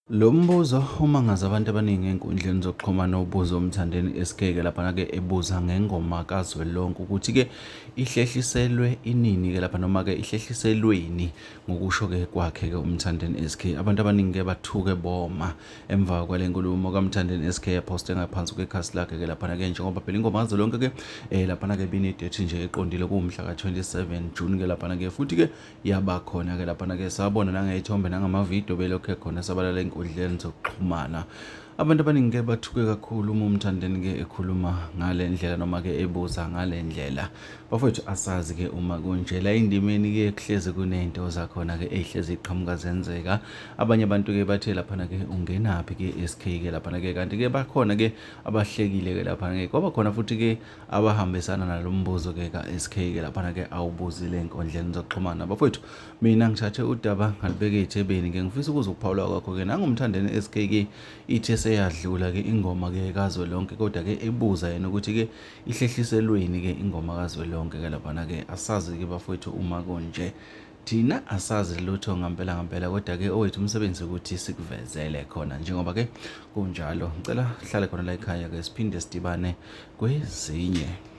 Lo mbuzo umangaza abantu abaningi ey'nkundleni zokuxhumana ubuza uMthandeni SK-ke laphana-ke ebuza ngengoma kazwelonke ukuthi-ke ihlehliselwe inini-ke lapha noma-ke ihlehliselweni ngokusho-ke kwakhe-ke uMthandeni SK. Abantu abaningi-ke bathuke boma emva kwale nkulumo kaMthandeni SK yaphoste ngaphansi kwekhasi lakhe-ke laphana-ke njengoba phela ingoma kazwelonke-ke um laphana-ke binedethi nje eqondile kuwumhla ka-27 June-ke laphana-ke futhi-ke yaba khona-ke laphana-ke sabona nangey'thombe nangamavidiyo belokhu ekhona sabalala ey'nkundleni zokuxhumana. Abantu abaningi-ke bathuke kakhulu uma uMthandeni-ke ekhuluma ngale ndlela noma-ke ebuza ngale ndlela. Bafowethu asazi-ke uma kunje la endimeni-ke kuhlezi kuney'nto zakhona-ke ey'hlezi y'qhamuka zenzeka. Abanye abantu-ke bathe laphana-ke ungenaphi-ke SK-ke laphana-ke kanti-ke bakhona-ke abahlekile-ke laphana-ke kwaba khona futhi-ke abahambisana nalo mbuzo ke ka-SK ke laphana ke awubuzile ey'nkundleni zokuxhumana. Bafowethu mina ngithathe udaba ngalibeka ey'thebeni ke ngifisa ukuzwa ukuphawula kwakho ke nanguMthandeni SK ke ithe seyadlula ke ingoma ke kazwelonke kodwa ke ebuza yena ukuthi ke ihlehliselweni ke ingoma kazwelonke ke laphana ke asazi ke bafowethu uma kunje. Thina asazi lutho ngampela ngampela kodwa ke owethu umsebenzi ukuthi sikuvezele khona njengoba ke kunjalo. Ngicela hlale khona la ekhaya ke siphinde sidibane kwezinye.